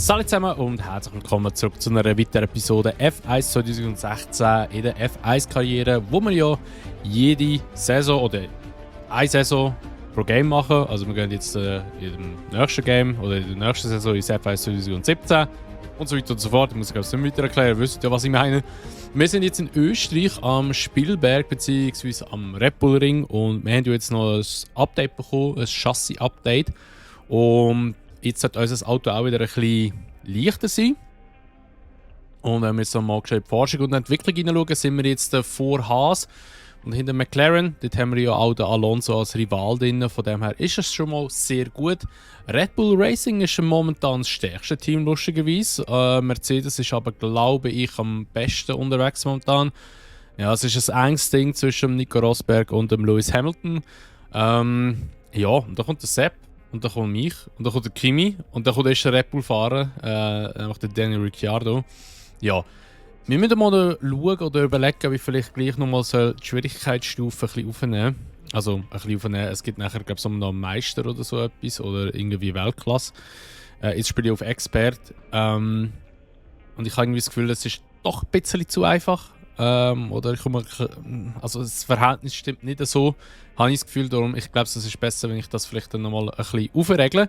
Hallo zusammen und herzlich willkommen zurück zu einer weiteren Episode F1 2016 in der F1-Karriere, wo wir ja jede Saison oder eine Saison pro Game machen. Also wir gehen jetzt in dem nächsten Game oder in der nächsten Saison ins F1 2017 und so weiter und so fort. Ich muss es nicht weiter erklären, ihr wisst ja, was ich meine. Wir sind jetzt in Österreich am Spielberg bzw. am Red Bull Ring und wir haben jetzt noch ein Update bekommen, ein Chassis-Update. Und jetzt sollte unser Auto auch wieder ein bisschen leichter sein. Und wenn wir jetzt mal in die Forschung und Entwicklung hineinschauen, sind wir jetzt vor Haas und hinter McLaren. Dort haben wir ja auch den Alonso als Rival drin. Von dem her ist es schon mal sehr gut. Red Bull Racing ist momentan das stärkste Team, lustigerweise. Mercedes ist aber, glaube ich, am besten unterwegs momentan. Ja, es ist ein enges Ding zwischen Nico Rosberg und dem Lewis Hamilton. Ja, und da kommt der Sepp. Und dann kommt mich, und dann kommt der Kimi, und dann kommt erst der Red Bull-Fahrer, nämlich der Daniel Ricciardo. Ja, wir müssen mal schauen oder überlegen, wie vielleicht gleich nochmal die Schwierigkeitsstufe ein bisschen aufnehmen. Also ein bisschen aufnehmen. Es gibt nachher, glaube ich, noch einen Meister oder so etwas, oder irgendwie Weltklasse. Jetzt spiele ich auf Expert. Und ich habe irgendwie das Gefühl, es ist doch ein bisschen zu einfach. Oder ich komme, also das Verhältnis stimmt nicht so, habe ich das Gefühl. Darum, ich glaube, es ist besser, wenn ich das vielleicht dann nochmal ein bisschen aufregle.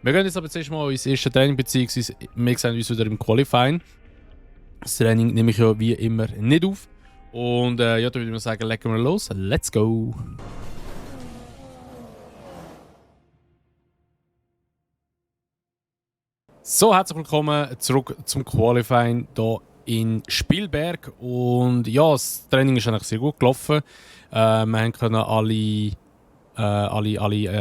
Wir gehen jetzt aber zuerst mal ins erste Training, beziehungsweise wir sehen uns wieder im Qualifying. Das Training nehme ich ja wie immer nicht auf. Und ja, da würde ich mal sagen, legen wir los. Let's go! So, herzlich willkommen zurück zum Qualifying hier in Spielberg. Und ja, das Training ist eigentlich sehr gut gelaufen. Wir können alle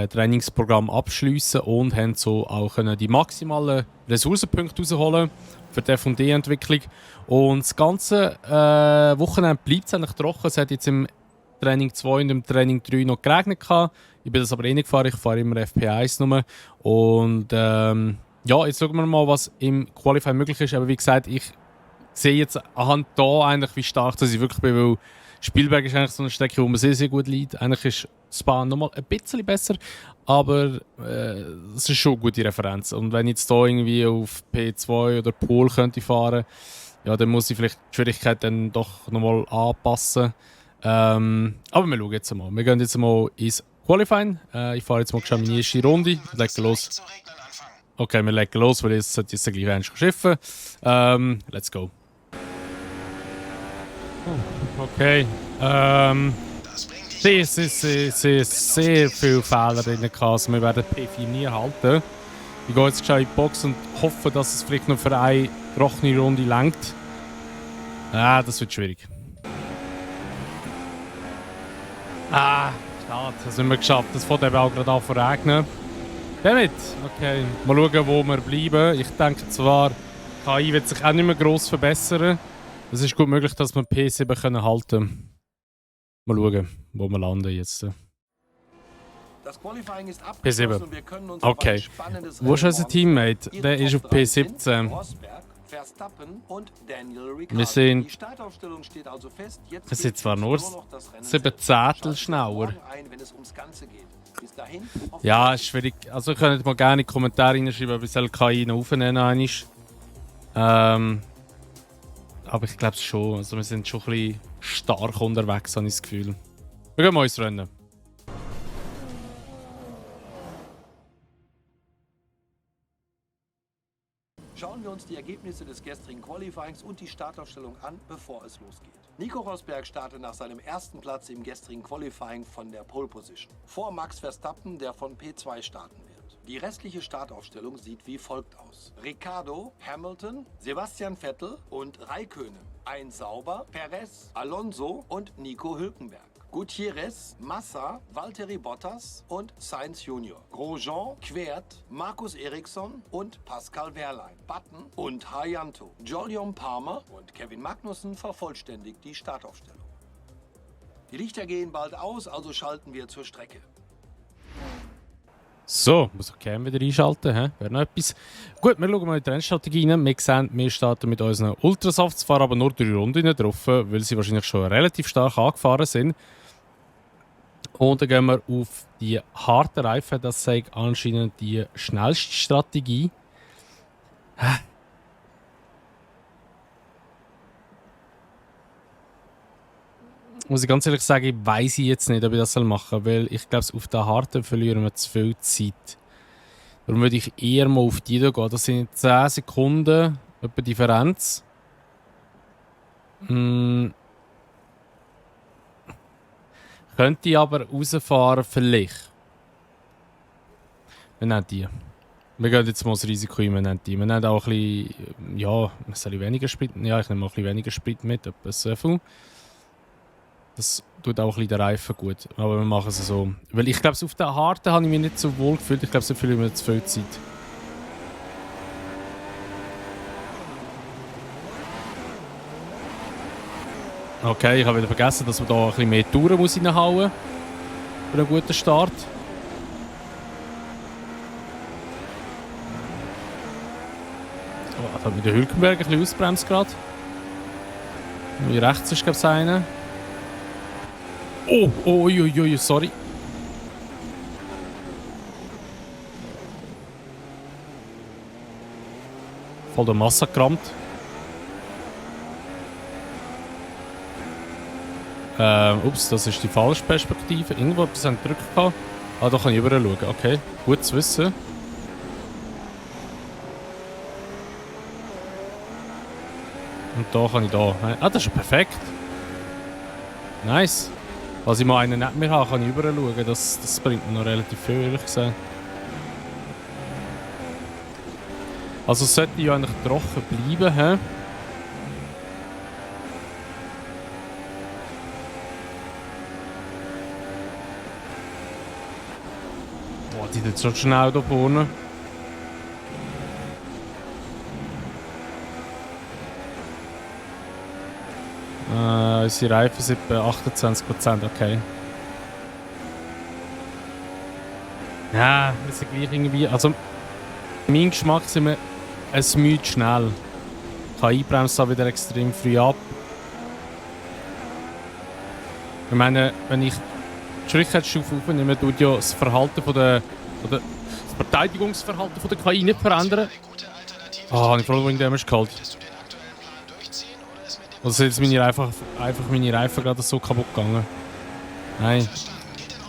Trainingsprogramme abschliessen und haben so auch die maximalen Ressourcenpunkte rausholen für die F&D-Entwicklung. Und das ganze Wochenende bleibt es eigentlich trocken. Es hat jetzt im Training 2 und im Training 3 noch geregnet. Ich bin das aber eh nicht gefahren, ich fahre immer FP1 nur. Und ja, jetzt schauen wir mal, was im Qualifying möglich ist. Aber wie gesagt, ich sehe jetzt anhand da eigentlich, wie stark dass ich wirklich bin, weil Spielberg ist eigentlich so eine Strecke, wo man sehr, sehr gut liegt. Eigentlich ist Spa nochmal ein bisschen besser, aber es ist schon eine gute Referenz. Und wenn ich jetzt hier irgendwie auf P2 oder Pol könnte fahren, ja, dann muss ich vielleicht die Schwierigkeit dann doch nochmal anpassen. Aber wir schauen jetzt mal. Wir gehen jetzt mal ins Qualifying. Ich fahre jetzt mal schon meine erste Runde und lege los. Okay, wir legen los, weil jetzt sollte ich gleich eins schiffen. Let's go. Okay. Es ist sehr viele Fehler drin. Also wir werden P4 nie halten. Ich gehe jetzt in die Box und hoffe, dass es vielleicht noch für eine trockene Runde reicht. Das wird schwierig. Schade. Das haben wir geschafft. Das fängt eben auch gerade an zu regnen. Damit, okay. Mal schauen, wo wir bleiben. Ich denke zwar, KI wird sich auch nicht mehr gross verbessern. Es ist gut möglich, dass wir P7 halten können. Mal schauen, wo wir landen jetzt. Das Qualifying ist P7. und wir können uns okay. Wo ist unser Teammate? Der ist auf P17. Rosberg, Verstappen und Daniel Ricciardo. Wir sind. Die Startaufstellung steht also fest. Jetzt es sind zwar nur 7 Zehntel schneller. Ja, ist schwierig. Also, ihr könnt mal gerne in die Kommentare reinschreiben, ob ich KI noch aufnehmen soll. Aber ich glaube es schon. Also, wir sind schon ein bisschen stark unterwegs, habe ich das Gefühl. Wir gehen mal ins Rennen. Schauen wir uns die Ergebnisse des gestrigen Qualifyings und die Startaufstellung an, bevor es losgeht. Nico Rosberg startet nach seinem ersten Platz im gestrigen Qualifying von der Pole Position. Vor Max Verstappen, der von P2 starten wird. Die restliche Startaufstellung sieht wie folgt aus. Ricciardo, Hamilton, Sebastian Vettel und Räikkönen. Ein Sauber, Perez, Alonso und Nico Hülkenberg. Gutierrez, Massa, Valtteri Bottas und Sainz Junior. Grosjean, Quert, Markus Eriksson und Pascal Wehrlein. Button und Haryanto. Jolyon Palmer und Kevin Magnussen vervollständigt die Startaufstellung. Die Lichter gehen bald aus, also schalten wir zur Strecke. So, muss ich Cam wieder einschalten, wäre noch etwas. Gut, wir schauen mal in die Rennstrategie rein. Wir sehen, wir starten mit unseren Ultrasofts, fahren aber nur 3 Runden drauf, weil sie wahrscheinlich schon relativ stark angefahren sind. Und dann gehen wir auf die harten Reifen. Das sei anscheinend die schnellste Strategie. Muss ich ganz ehrlich sagen, weiss ich jetzt nicht, ob ich das machen soll, weil ich glaube, auf der Harten verlieren wir zu viel Zeit. Darum würde ich eher mal auf die gehen. Das sind 10 Sekunden, etwa Differenz. Könnte ich aber rausfahren, vielleicht. Wir nehmen die. Wir gehen jetzt mal das Risiko ein, wir nehmen die. Wir nehmen auch ein bisschen, ja, soll ich weniger Sprit? Ja, ich nehme mal ein bisschen weniger Sprit mit, etwa so viel. Das tut auch ein bisschen den Reifen gut. Aber wir machen es so. Weil ich glaube, auf der Harten habe ich mich nicht so wohl gefühlt. Ich glaube, so fühle ich mir zu viel Zeit. Okay, ich habe wieder vergessen, dass man da ein bisschen mehr Touren muss reinhauen muss. Für einen guten Start. Oh, da hat mich der Hülkenberg ein bisschen ausbremst gerade. Hier rechts ist, glaube ich, einer. Oh, sorry. Voll der Masse gerammt. Ups, das ist die falsche Perspektive. Irgendwo etwas an Drück gehabt. Ah, da kann ich rüber schauen. Okay, gut zu wissen. Und da kann ich da. Ah, das ist perfekt. Nice. Als ich mal einen nicht mehr habe, kann ich rüber schauen. Das bringt mir noch relativ viel, ehrlich gesagt. Also sollte ich ja eigentlich trocken bleiben. He? Boah, die sind schon schnell da vorne. Unsere Reifen sind bei 28%, okay. Ja, wir sind gleich irgendwie. Also, mein Geschmack sind wir ein Mühe schnell. KI bremst da wieder extrem früh ab. Ich meine, wenn ich die Schwierigkeitsstufe aufnehme, tut ja das Verhalten oder das Verteidigungsverhalten von der KI nicht verändern. Ah, ich frage, wo ich Damage geholt. Oder sind jetzt einfach meine Reifen gerade so kaputt gegangen? Nein.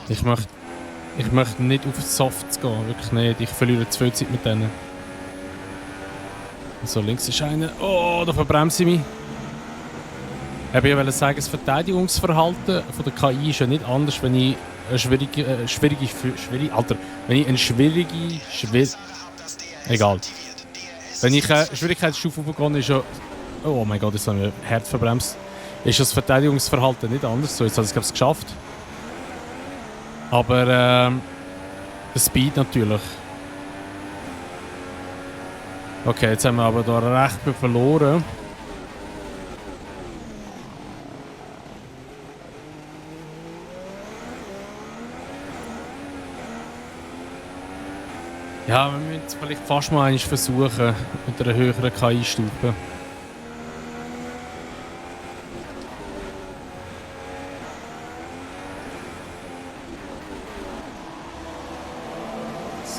Ich möchte nicht auf Softs gehen, wirklich nicht. Ich verliere zu viel Zeit mit denen. So, links ist einer. Oh, da verbremse ich mich. Ich wollte sagen, das Verteidigungsverhalten von der KI ist ja nicht anders, wenn ich eine egal. Wenn ich eine Schwierigkeitsstufe aufgehe, ist ja... Oh mein Gott, jetzt haben wir hart verbremst. Ist das Verteidigungsverhalten nicht anders? So, jetzt habe ich es geschafft. Aber der Speed natürlich. Okay, jetzt haben wir aber da recht viel verloren. Ja, wir müssen es vielleicht fast mal einmal versuchen mit einer höheren KI-Stufe.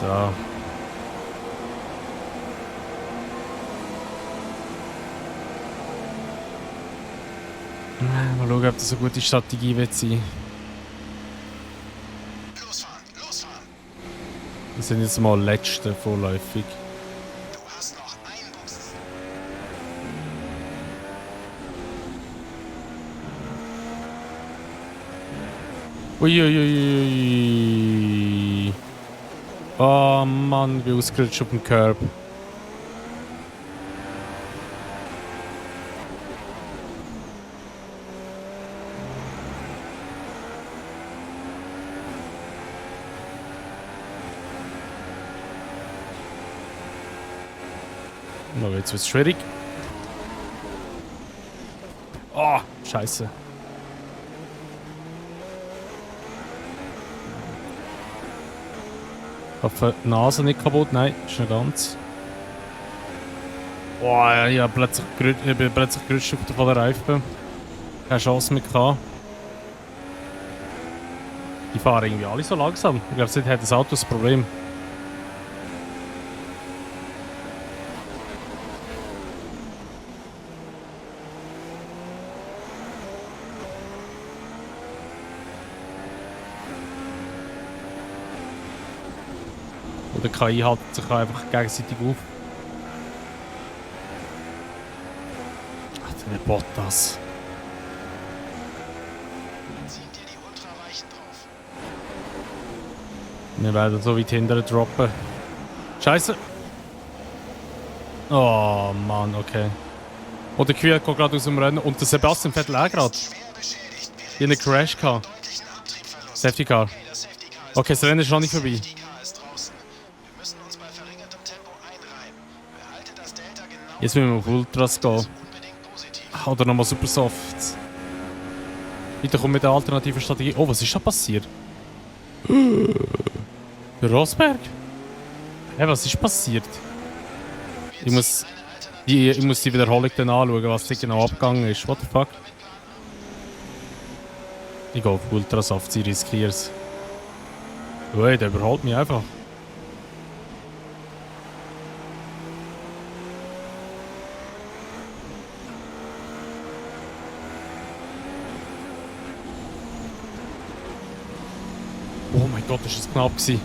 So. Mal schauen, ob das eine gute Strategie wird sein. Losfahren! Wir sind jetzt mal letzte vorläufig. Du hast noch einen Box. Uiuiuiui. Oh Mann, wie ausgerutscht auf dem Curb. Oh, jetzt wird es schwierig. Oh, scheiße. Ich hoffe, die Nase nicht kaputt. Nein, ist nicht ganz. Boah, ich bin plötzlich gerutscht auf der Reifen. Keine Chance mehr gehabt. Die fahren irgendwie alle so langsam. Ich glaube, jetzt hat das Auto das Problem. der KI haltet sich einfach gegenseitig auf. Ach, der Bottas. Zieh dir die Ultraweichen drauf. Wir werden so weit hinterher droppen. Scheiße. Oh Mann, okay. Oh, der Quill geht gerade aus dem Rennen und der Sebastian Vettel auch gerade. Schwer beschädigt. In einen Crash gehabt. Deutlichen Abtriebverlust. Safety Car. Okay, das Safety Car ist Okay, das Rennen ist noch nicht vorbei. Safety Car ist draußen. Wir müssen uns bei verringertem Tempo einreihen. Behalte das Delta genau. Jetzt müssen wir auf Ultras gehen. Unbedingt positiv. Oder nochmal Super Soft. Bitte komm mit der alternativen Strategie. Oh, was ist da passiert? Der Rosberg? Hä, was ist passiert? Ich muss die Wiederholung dann anschauen, was da genau abgegangen ist. What the fuck? Ich gehe auf Ultrasoft, sie riskieren es. Ui, der überholt mich einfach. Oh mein Gott, ist das knapp gewesen.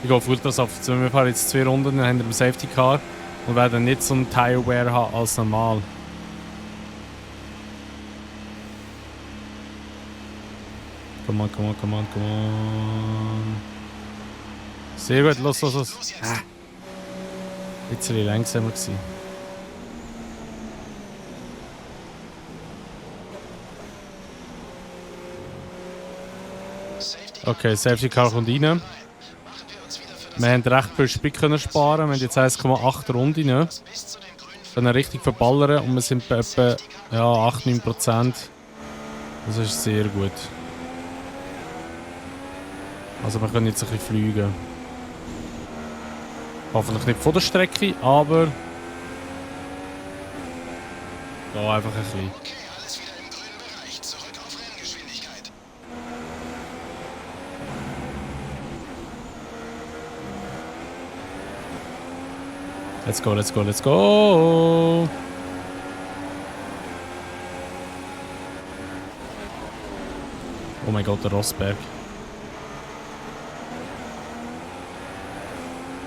Ich gehe auf Ultrasoft. Wir fahren jetzt 2 Runden, dann haben wir einen Safety Car und werden nicht so einen Tire Wear haben als normal. Come on, come on, come on, come on. Sehr gut, los. Jetzt war ich langsamer gewesen. Okay, Safety Car kommt rein. Wir haben recht viel Sprit können sparen. Wir haben jetzt 1,8 Runden. Können richtig verballern und wir sind bei etwa 8-9%. Das ist sehr gut. Also wir können jetzt ein bisschen fliegen. Hoffentlich nicht von der Strecke, aber da einfach ein bisschen. Okay, alles wieder im grünen Bereich. Zurück auf Renngeschwindigkeit. Let's go, let's go, let's go! Oh mein Gott, der Rosberg.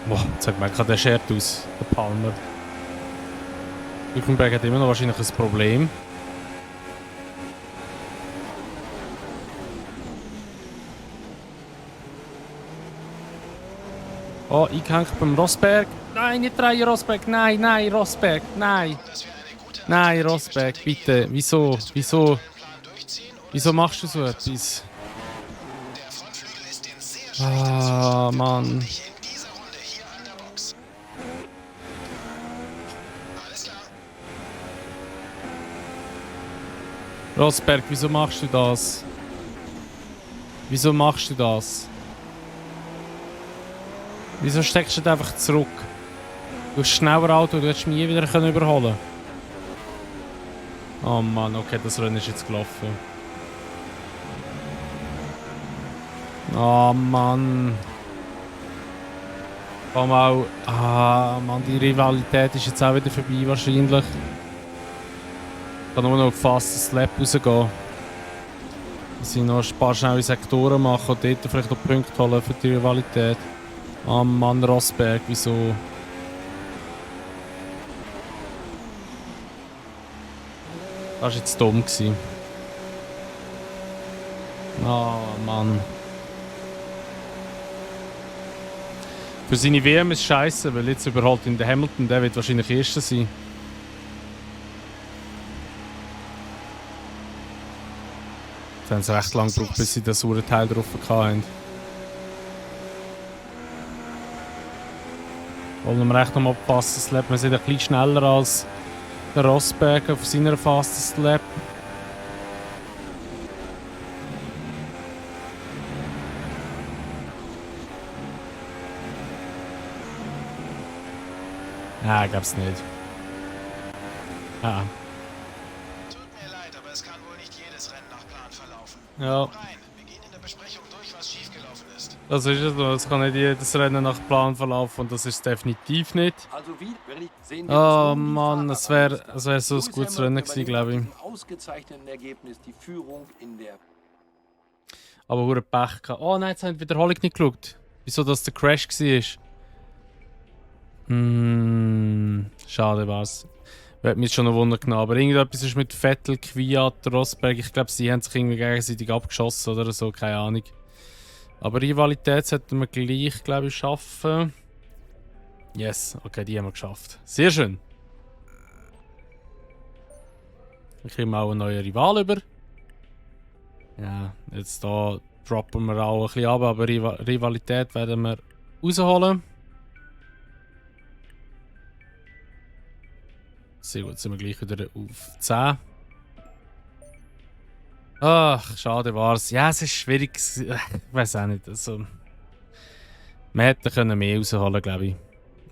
Boah, jetzt sagt man gerade, der schert aus, der Palmer. Hülkenberg hat immer noch wahrscheinlich ein Problem. Oh, eingehängt beim Rosberg. Nein, nicht drehen, Rosberg. Nein, nein, Rosberg. Nein. Nein, Rosberg, bitte. Wieso? Wieso machst du so etwas? Der Frontflügel ist in sehr schlechter Ah, Mann. in dieser Runde hier an der Box. Alles klar. Rosberg, wieso machst du das? Wieso machst du das? Wieso steckst du das einfach zurück? Du hast schneller Auto, du hättest mich nie wieder überholen können. Oh Mann, okay, das Rennen ist jetzt gelaufen. Oh Mann. Komm auch. Ah Mann, die Rivalität ist jetzt auch wieder vorbei wahrscheinlich. Ich kann nur noch auf Fastest Lap rausgehen. Dass ich noch ein paar schnelle Sektoren machen und dort vielleicht noch Punkte holen für die Rivalität. Oh Mann, Rosberg, wieso? Das war jetzt dumm gewesen. Oh Mann. Für seine WM ist es scheiße, weil jetzt überholt ihn der Hamilton, der wird wahrscheinlich Erster sein. Jetzt haben sie recht lange gebraucht, bis sie das Urteil drauf hatten. Wollen wir recht nochmal aufpassen, das Lab. Wir sind ein bisschen schneller als der Rosberg auf seiner Fastest Lap. Ah, gab's nicht. Ah. Tut mir leid, aber es kann wohl nicht jedes Rennen nach Plan verlaufen. Ja, Rein, wir gehen in der Besprechung durch, was schiefgelaufen ist. das ist es. Es kann nicht jedes Rennen nach Plan verlaufen und das ist definitiv nicht. Also wie sehen wir Oh uns nun die Mann, es Fahrerwertung. wär so ein Lewis gutes Hamilton Rennen gewesen, glaube ich. übernimmt mit einem ausgezeichneten Ergebnis die Führung in der Aber hure Pech gehabt. Oh nein, jetzt haben die Wiederholung nicht geschaut. wieso das der Crash war. Schade war's. Wird mich schon noch wundern, aber irgendetwas ist mit Vettel, Kvyat, Rosberg. Ich glaube, sie haben sich irgendwie gegenseitig abgeschossen oder so, keine Ahnung. Aber Rivalität sollten wir gleich, glaube ich, schaffen. Yes, okay, die haben wir geschafft. Sehr schön. Ich kriege auch einen neuen Rival über. Ja, jetzt da droppen wir auch ein bisschen ab, aber Rivalität werden wir rausholen. Sehr gut, sind wir gleich wieder auf 10. Ach, schade war's. Ja, es ist schwierig. Ich weiß auch nicht. Also, wir hätten mehr rausholen, glaube ich.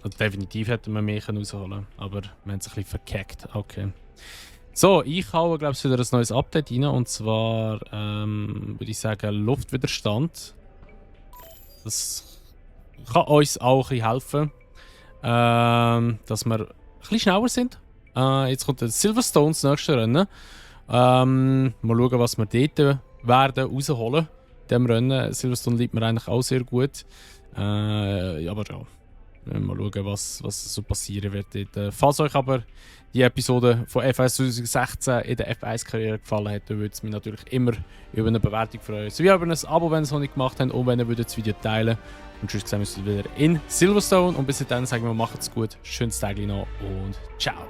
Also, definitiv hätten wir mehr rausholen, aber wir haben es ein bisschen verkackt. Okay. So, ich haue, glaube ich, wieder ein neues Update rein. Und zwar würde ich sagen Luftwiderstand. Das kann uns auch ein bisschen helfen, dass wir ein bisschen schneller sind. Jetzt kommt der Silverstone das nächste Rennen. Mal schauen, was wir dort werden rausholen. In diesem Rennen. Silverstone liegt mir eigentlich auch sehr gut. Aber ja, mal schauen, was so passieren wird dort. Falls euch aber die Episode von F1 2016 in der F1-Karriere gefallen hat, dann würde es mich natürlich immer über eine Bewertung freuen. Sowie über ein Abo, wenn ihr es noch nicht gemacht habt, und wenn ihr das Video teilen würdet. Und tschüss, sehen wir uns wieder in Silverstone. Und bis dahin sagen wir, macht's gut, schönes Tag noch und ciao.